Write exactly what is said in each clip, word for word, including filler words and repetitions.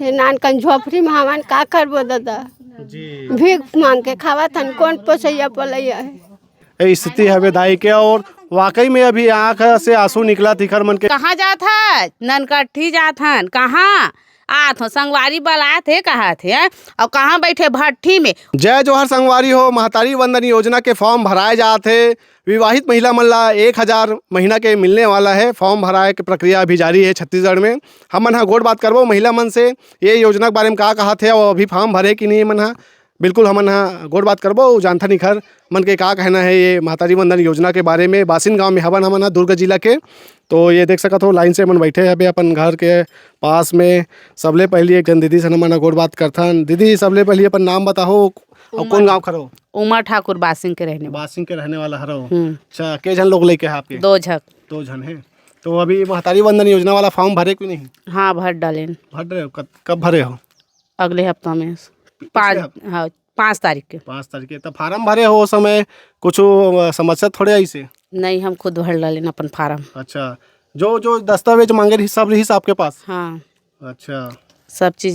थे, नानकन झोपड़ी में हवन, का करबो दादा? जी। भीख मांग के खावत हन, कौन पोसैया पलैया है? ये स्थिति हवे दाई के, और वाकई में अभी आंख से आंसू निकलत इखर मन के। कहाँ जात हस? ननकट्ठी जात हन। कहाँ? आत हो, संगवारी बलात हे, कहत हे, हैं? अउ कहाँ बैठे? भट्ठी में। जय जोहार संगवारी हो, महतारी वंदन योजना के फॉर्म भराए जात हे। विवाहित महिला मन ला एक हजार महीना के मिलने वाला है। फॉर्म भराए के प्रक्रिया अभी जारी है छत्तीसगढ़ में। हमन ह गोठ बात करबो महिला मन से, ये योजना के बारे में का कहत हे, अउ अभी फॉर्म भरे कि नहीं मन ह। बिल्कुल हमन ह गोठ बात करबो, अउ जानथन इखर मन के का कहना है ये महतारी वंदन योजना के बारे में। बासिन गांव में हवन हमन ह, दुर्ग जिला के। तो ये देख सकत हो, लाइन से मन बैठे हबे अपन घर के पास में। सबले पहली एक झन दीदी से हमन ह गोठ बात करथन। दीदी, सबले पहली अपन नाम बताओ, अउ कौन उमर। गांव खरो? उमा ठाकुर बासिंग के रहने वाला। बासिंग के रहने वाला हरो। हम्म। अच्छा, के झन लोग लेके है आपके? दो झक। दो झन है। तो अभी महतारी वंदन योजना वाला फॉर्म भरे कि नहीं? हाँ, भर डालेन। भर रहे हो? कब, कब भरे हो? अगले हफ्ता में। पिछले पाँच, हफ्ते? हाँ, पाँच तारीख के। पाँच तारीख के। तो फार्म भरे हो, उस समय कुछ, अ, समस्या थोड़े आई से? नहीं, हम खुद भर डालेन अपन फार्म। अच्छा, जो, जो दस्तावेज मांगे रही, सब रही आपके पास? हाँ। अच्छा। सब चीज,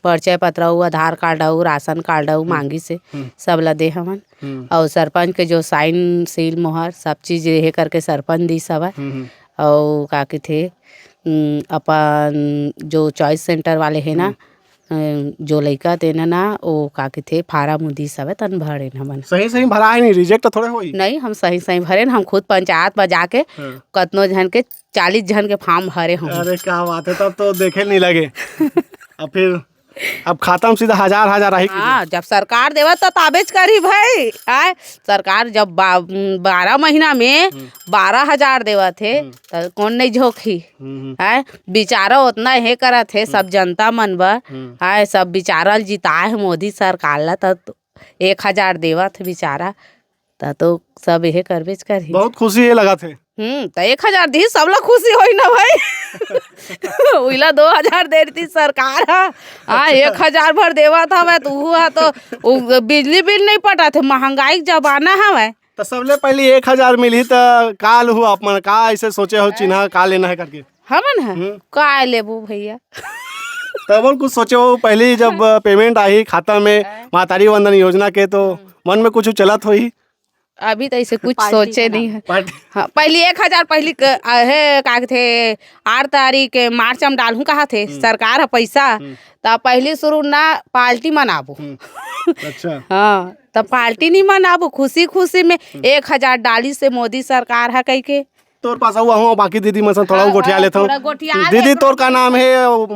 परिचय पत्र अउ आधार कार्ड अउ राशन कार्ड अउ हम्म। मांगी से हम्म। सब ला दे हवन। हम्म। अउ सरपंच के जो साइन, सील, मोहर, सब चीज ये करके सरपंच दिस हवय। हम्म, हम्म। अउ का कहिथे, उम, अपन जो चॉइस सेंटर वाले हे ना, हम्म। अ, जो लइका तेन ना, ओ का कहिथे, फार्म दिस हवय, तन भरेन हमन। सही, सही भरा है नहीं, रिजेक्ट थोड़े होई? नहीं, हम सही, सही भरेन, हम खुद पंचायत में जाके हाँ। कतनो झन के चालीस झन के फार्म भरे हूँ। अरे, क्या बात है, तब तो देखे नहीं लगे। अब फिर, अब खाता में सीधा हजार, हजार आही कि हाँ, जब सरकार देवत तो ताबेच करही भाई। आय, सरकार जब बा-, बारह महीना में हम्म। बारह हजार देवत हे, हम्म। त कौन नहीं झोंकही? हम्म, हम्म। आय, बिचारा उतना हे करत हे, हम्म। सब जनता मन बर। हम्म। आय, सब बिचारा ल जिताए हे मोदी सरकार ला, त एक हजार देवत हे बिचारा। त तो सब एहे करबेच करही। बहुत खुशी हे लगत हे। हम्म, त एक हजार दिही, सबला खुशी होही ना भाई। उइला दो हजार दे रही सरकार ह। हाँ, अच्छा। एक हजार भर देवत हवय, त उहू ह तो उ बिजली बिल नहीं पटाथे, महंगाई के जमाना हवय। त सबले पहली एक हजार मिलही त का लुहू आप मन? का ऐसे सोचे हो, चिन्हा का लेना है करके? हमन ह? हम्म। का लेबू भैया? तब और कुछ सोचे हो, पहली जब पेमेंट आही खाता में, हाँ। महतारी वंदन योजना के, तो हम्म। मन में कुछ चलत होही? अभी तो ऐसे कुछ पार्टी सोचे बनाओ। नहीं है। पार्टी। हाँ, पहली एक हजार पहली क-, आ, हे, का कहिथे, आठ तारीख के मार्च में डालहूँ कहा थे, हम्म। सरकार ह पैसा, हम्म। त पहली शुरू ना पार्टी मनाबो। हम्म। अच्छा। हाँ, त पार्टी नहीं मनाबो, खुशी खुशी में हम्म। एक हजार डाली से मोदी सरकार ह कह के। तोर पास आऊ, आहूँ, बाकी दीदी मन से थोड़ा हाँ, गोठिया हाँ, लेथव। थोड़ा गोठिया दीदी, ले। तोर का नाम हे?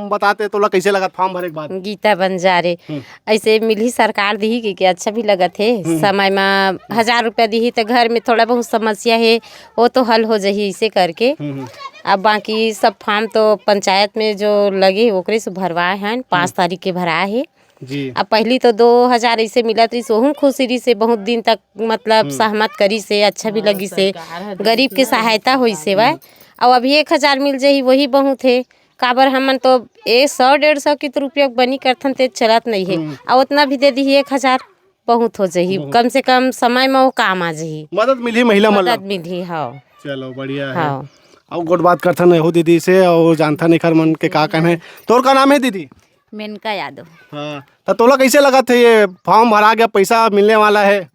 बताते, तोला कैसे लगत फॉर्म भरे के बाद? गीता बंजारे। हम्म। ऐसे मिलही सरकार दिही कि, कि अच्छा भी लगत हे। हम्म। समय मा हजार रुपया दिही त घर में थोड़ा बहुत समस्या हे, वो तो हल हो जही, इसे करके। हम्म, हम्म। अब बाकी सब फॉर्म तो पंचायत में जो लगे, ओकरे से भरवाए हन, पाँच हम्म। तारीख के भराए हे। जी। अब पहली तो दो हजार ऐसे मिलत रहिस, ओहू खुशी रहिस हे, बहुत दिन तक मतलब हम्म। सहमत करिस हे, अच्छा भी हाँ, लगिस हे, सरकार ह गरीब के देती है, सहायता होइस हे सरकार वह। हम्म। अब अभी एक हजार मिल जाही, वही बहुत हे। काबर हमन तो ए सौ डेढ़ सौ के तो रुपया बनी करथन, ते चलत नहीं हे। हम्म। अब उतना भी दे दिही, एक हजार बहुत हो जाही, बहुत। कम से कम समय में वो काम आ जाही। मदद मिलही महिला मन ला। मदद मिलही, हाँ। चलो, बढ़िया है। हाँ। अब गोठ बात करथन एहू दीदी से, और जानथन एखर मन के का कहना है। तोर का नाम है दीदी? मेनका यादव। हाँ, त तोला कैसे लगत है, ये फॉर्म भरा गया, पैसा मिलने वाला है?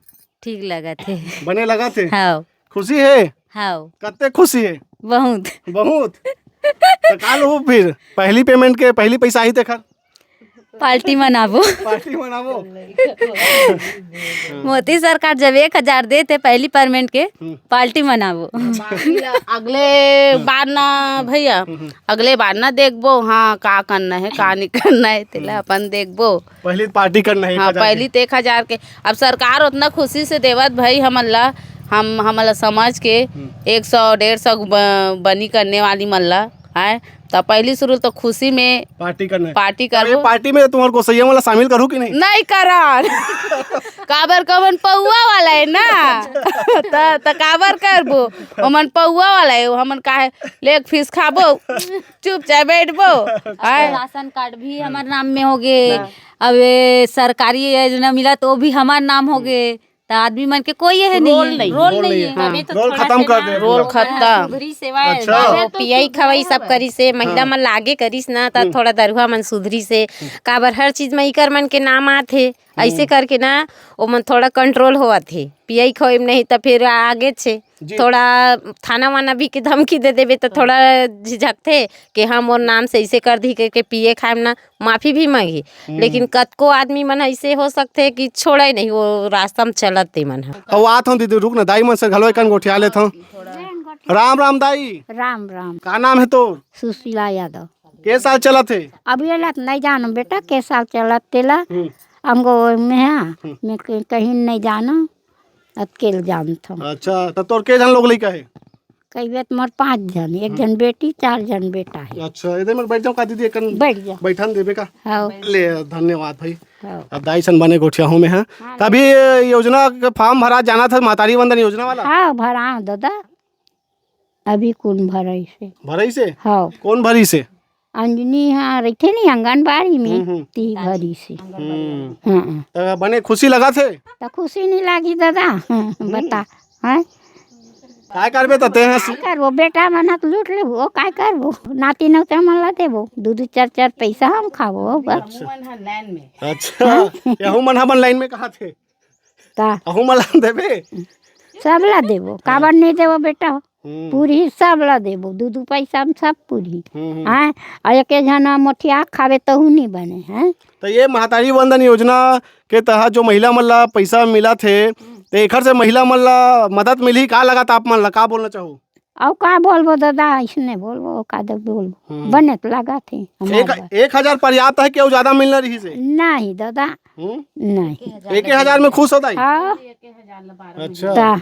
ठीक लगत है। बने लगत है? हाँ। खुशी है? हाँ। कत्ते खुशी है? बहुत। बहुत? त का लुहू फिर? पहली पेमेंट के पहली पैसा आही तेखर? पार्टी मनाबो। पार्टी मनाबो? मोदी सरकार जब एक हजार देथे पहली पेमेंट के, हम्म। पार्टी मनाबो। बाकी ला अगले बार ना भैया, हम्म, हम्म। अगले बार ना देखबो, हाँ, का करना है, का नहीं करना है, तेला हम्म। अपन देखबो। पहली पार्टी करना है, हाँ, एक हजार पहली के। तो एक हजार के। अब सरकार उतना खुशी से देवत भाई हमन ला, हम, हमन ला समझ के हम्म। एक सौ डेढ़ सौ ब-, बनी करने वाली मन ला, आय, त पहली शुरू तो खुशी में पार्टी करना है। पार्टी अब ये करबो। पार्टी में तुम्हारे गोसैया वाला शामिल करूँ कि नहीं? नहीं करन। काबर, कमन पौआ वाला है ना। त, त काबर करबो? ओमन पौआ वाला है, हमन काहे लेग पीस खाबो, चुपचाप बैठबो। आय। राशन कार्ड भी हमार नाम में हो गए। हाँ। अब ये सरकारी योजना मिला तो वो भी हमार नाम हो गए। त आदमी मन के कोई ये नहीं रोल है, नहीं है। रोल रोल नहीं नहीं है। है। हाँ। अभी तो रोल थोड़ा खत्म से कर ना दे रोल पूरा। खत्म। सुधरी सेवा है। अच्छा। अभी तो पियई सुधरे खवई सब हवय। करिस से, महिला हाँ। मन लागे करिस ना, त हम्म। थोड़ा दरुहा मन सुधरी से। हम्म। काबर हर चीज में इकर मन के नाम आथे, ऐसे हम्म। करके ना ओमन थोड़ा कंट्रोल होवत हे। पियई खवई में नहीं त फिर आगे छे। जी। थोड़ा थाना वाना भी के धमकी दे देबे त थोड़ा झिझकथे कि हाँ, मोर नाम से ऐसे कर दी के, के पिए खाए में ना माफी भी मांगी। हम्म। लेकिन कतको आदमी मन ऐसे हो सकथे कि छोड़े नहीं, वो रास्ता में चलत ते मन ह। अउ आत हूँ दीदी, रुक ना, दाई मन से घलो एकन गोठिया लेत हूँ। राम राम दाई। राम राम। का नाम है तोर? सुशीला यादव। के साल चलत हे? अब ये लत नहीं जानो बेटा, के साल चलत तेला। हम्म। अंगो में है, हम्म। मैं कहीं, कहीं नहीं जानो, अकेल जानत हूँ। अच्छा, त तोर के झन लोग लइका है? कहिबे त मोर पाँच झन, एक हम्म। झन बेटी, चार झन बेटा है। अच्छा, एदे में बैठ जाओ का दीदी, एकन बैठ जाओ। बैठन देबे का? हाँ। ले, धन्यवाद भाई। हाँ। अब दाई सन बने गोठिया हूँ मैं, हाँ। हाँ, तभी ये योजना का फॉर्म भरा जाना था, महतारी वंदन योजना वाला? हाँ, भरा दादा। अभी कौन भराई से? भराई से? हाँ। कौन भरी से? अंजनी हाँ रहिथे नहीं आंगनबाड़ी में, हम्म, हम्म। ती भरी से। हम्म। हाँ। त बने खुशी लगा थे? त खुशी नहीं लागी दादा, बता। हैं? काय करबे त ते हंस- काय करबो, बेटा मन ह लूट लेबो, काय करबो, नाती नौता मन ला देबो, दू दू चार चार पैसा हम खाबो बस। अच्छा। अच्छा, यहू मन हमन लाइन में कहा थे? का? अहू मन ला देबे? सब ला देबो, काबर नहीं देबो बेटा? हम्म। पूरी सब ला देबो, दू दू पैसा में सब पूरी। हम्म, हम्म। हाँ, और एक झन मोठिया खावे तहू नहीं बने, हैं? त ये महतारी वंदन योजना के तहत जो महिला मन ला पैसा मिलत हे, त एखर से महिला मन ला मदद मिलही का लगत आप मन ला, का बोलना चाहू? अउ का बोलबो दादा, इसने बोलबो, का दे बोलबो, हम्म। बने त लगत हे हमार एक, बर। एक हजार पर्याप्त है कि अउ ज्यादा मिलना रही से? नहीं दादा, हम्म? नहीं। एक हजार में खुश हो दाई? हाँ। अच्छा। ता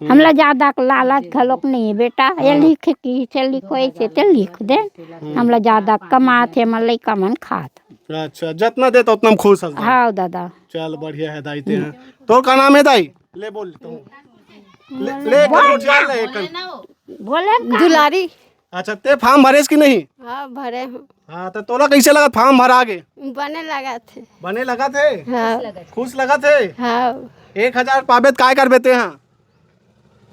हम्म। हमला ज्यादा के लालच घलोक नहीं है बेटा, ये हाँ। लिख की से लिखो ऐसे ते लिख दे। हम्म। हमला ज्यादा कमात हे, हमर लइका मन खात। अच्छा, जितना दे तो उतना में खुश हस दाई। हाँ दादा। चल बढ़िया है दाई ते हैं। तोर का नाम है दाई? ले बोल तो। ले, ले एक गोठिया ले एक। बोले का? दुलारी। अच्छा, ते फॉर्म भरेस कि नहीं? हाँ, भरे हूँ। हाँ, त तोला कैसे लगत फॉर्म भरा गे? बने लगत हे। बने लगत हे? हाँ। खुश लगत हे? हाँ। एक हजार पाबे त काय करबे ते हाँ?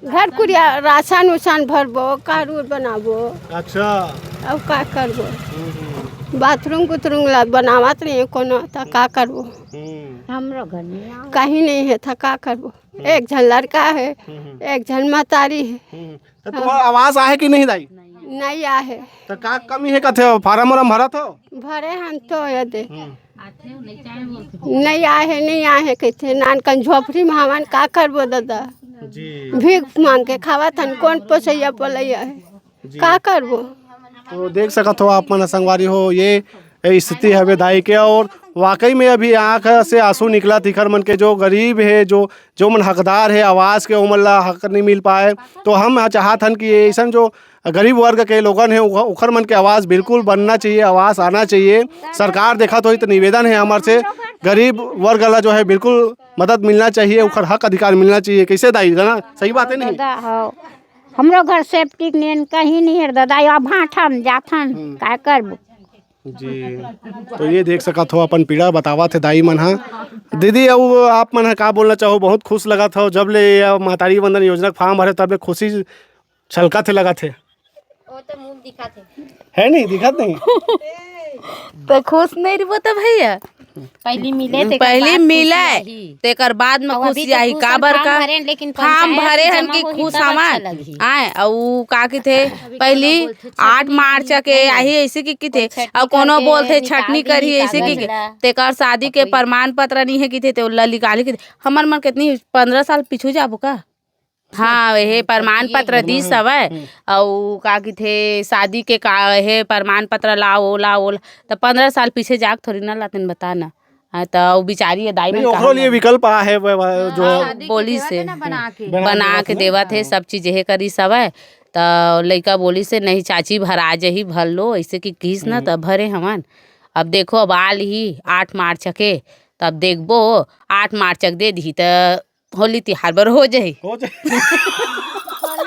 घर कुरिया राशन उसन भरबो, कार उर बनाबो। अच्छा। अब का करबो? हम्म, हम्म। बाथरूम कुथरूम ला बनावत नहीं कोनो, त का करबो? हम्म। हमरो घर में आओ। कहीं नहीं है, त का करबो? हम्म। एक झन लड़का है, हम्म, हम्म। एक झन महतारी है। हम्म। त तुम्हार आवास आहे कि नहीं दाई? नहीं आहे। त का कमी है कथे हो? फार्म वार्म भरत हो? भरे हन तो ये दे। हम्म। नहीं आहे, नहीं आहे कथे। नान कन झोपड़ी में हमन का करबो दादा? जी। भीख मांग के खावत हन, कौन पोसैया पलैया है? जी। का करबो? तो देख सकत हो आप मन संगवारी हो, ये स्थिति हवे दाई के, और वाकई में अभी आँख से आंसू निकलत इखर मन के, जो गरीब हे, जो, जो मन हकदार हे आवास के, ओमन ला हक नहीं मिल पाए। तो हम चाहत हन कि ऐसन जो गरीब वर्ग के लोगन हे, उख-, उखर मन के आवास बिल्कुल बनना चाहिए, आवास आना चाहिए। सरकार देखत होही तो निवेदन हे हमर से, गरीब वर्ग ला जो है बिल्कुल मदद मिलना चाहिए, उखर हक अधिकार मिलना चाहिए। कैसे दाई, है ना? सही बात है नहीं? दादा, हाँ। हमरो घर सेप्टिक नहीं, कहीं नहीं है दादा, या भाठा में जाथन, हम्म। का करबो? जी, तो ये देख सकत हो, अपन पीड़ा बतावत हे दाई मन ह। दीदी, अउ आप मन ह का बोलना चाहो? बहुत खुश लगत हो, जब ले ये महतारी वंदन योजना के फॉर्म भरे, तब ले खुशी छलकत हे, लगत हे। वो तो मुंह दिखत हे। है नहीं, दिखत नहीं। तो खुश नहीं रहिबो तो भैया, पहली मिले, तेकर पहली बाद खुशी मिले, आही। तेकर बाद में अउ अभी खुशी तो आही। खुश काबर फॉर्म का? भरे, लेकिन फॉर्म पंचायत भरे में हन जमा कि होही, खुश तब हवन। अच्छा लगही। आए, अउ का किथे, पहली आठ मार्च के आही, ऐसे कि किथे, अउ कोनो बोलथे छटनी करही, ऐसे कि तेकर शादी के प्रमाण पत्र नहीं है किथे, ते ओला निकाली किथे। हमर मन कितनी पंद्रह साल पीछू जाबो का? हाँ, ये प्रमाण पत्र दिस हवय, हम्म। अउ का किथे, शादी के का, हे प्रमाण पत्र लाओ, ओ लाओ, ओ ला-, त पंद्रह साल पीछे जाके थोड़ी ना लातेन, बता ना। हाँ, त अउ बिचारी ये दाई नहीं, मन ओकरो कहाँ लिए जाबो? विकल्प आ हे, वो, वो, जो हाँ, शादी के बोलिस देवत हे। हे ना बना के। बना बना के देवत हे, हाँ। सब चीज हे करिस हवय। त लइका बोलिस हे, "नहीं चाची, भरा जही, भर लो," ऐसे कि किहिस ना, हम्म। त भरे हवन। अब देखो, अब आ लिही आठ मार्च के, त अब देखबो, आठ मार्च के दे दिही, त होली तिहार बर हो जाही। हो जाही।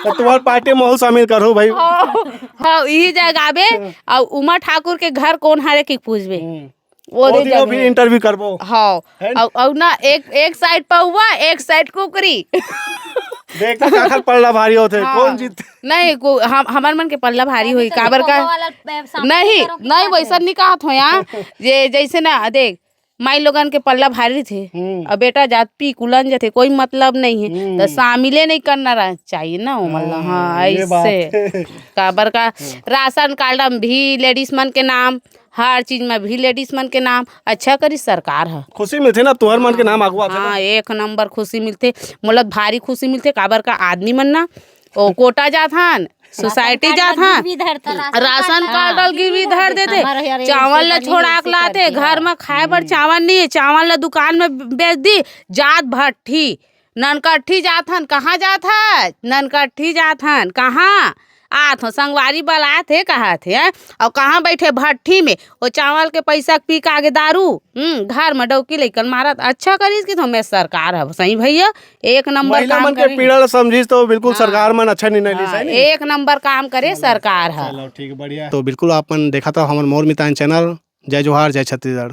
त तुम्हार पार्टी में अउ शामिल करहू भाई। हाँ, हाँ, इही जगह आबे, हाँ। अउ उमा ठाकुर के घर कौन हरे कि पूछबे। हम्म। वो वो दे दिनों जाने। भी इंटरव्यू करबो। हाँ। है ना? अउ, अउ ना, एक, एक साइड पौवा, एक साइड कुकरी। देखते काखर पल्ला भारी होथे, हाँ। कौन जीत? नहीं, को-, हम, हमर मन के पल्ला भारी होई, तो काबर का? पौवा वाला, ए, सामने नहीं, करो कि नहीं, बात वैसा है? नहीं कहत हो यहाँ। ये जैसे ना, देख, माई लोगन के पल्ला भारी थे, हम्म। अब बेटा जात पी कुलन जथे, कोई मतलब नहीं है, हम्म। तो शामिले नहीं करना रह-, चाहिए ना, वो मतलब, हाँ, हाँ, ये बात ऐसे। है। काबर का? हाँ। राशन कार्ड में भी लेडीज मन के नाम, हर चीज में भी लेडीज मन के नाम। अच्छा करी सरकार ह। खुशी मिलथे ना, तुहर मन के नाम आगू आथे हाँ, ना। एक नंबर खुशी मिलथे। मोला भारी खुशी मिलथे, काबर का आदमी मन ना, ओ कोटा जाथन, सोसाइटी राशन कार्ड जाथन, गिरवी धरथे। राशन कार्ड गिरवी धर देथे। हमारा यार, चावल ला छोड़ा के लाथे, घर में खाए बर चावल नहीं है, चावल ला दुकान में बेच दी, जात भट्ठी, ननकट्ठी जाथन। कहाँ जात है? ननकट्ठी जाथन। कहाँ? आत हो, संगवारी बलात हे, कहत हे, हैं? अउ कहाँ बैठे? भट्ठी में। वो चावल के पैसा पी के आगे दारू, हम्म, घर में डौकी लइकन मारत। अच्छा करिस कि तो मैं सरकार हव, सही भैया, एक नंबर महिला काम मन के करे। पीड़ा ल समझिस तो बिल्कुल हाँ। सरकार मन अच्छा निर्णय लिस, हाँ, है नी? एक नंबर काम करे चलो, सरकार ह। चलो, ठीक, बढ़िया। तो बिल्कुल आप मन देखत हव हमर मोर मितान चैनल। जय जोहार, जय छत्तीसगढ़।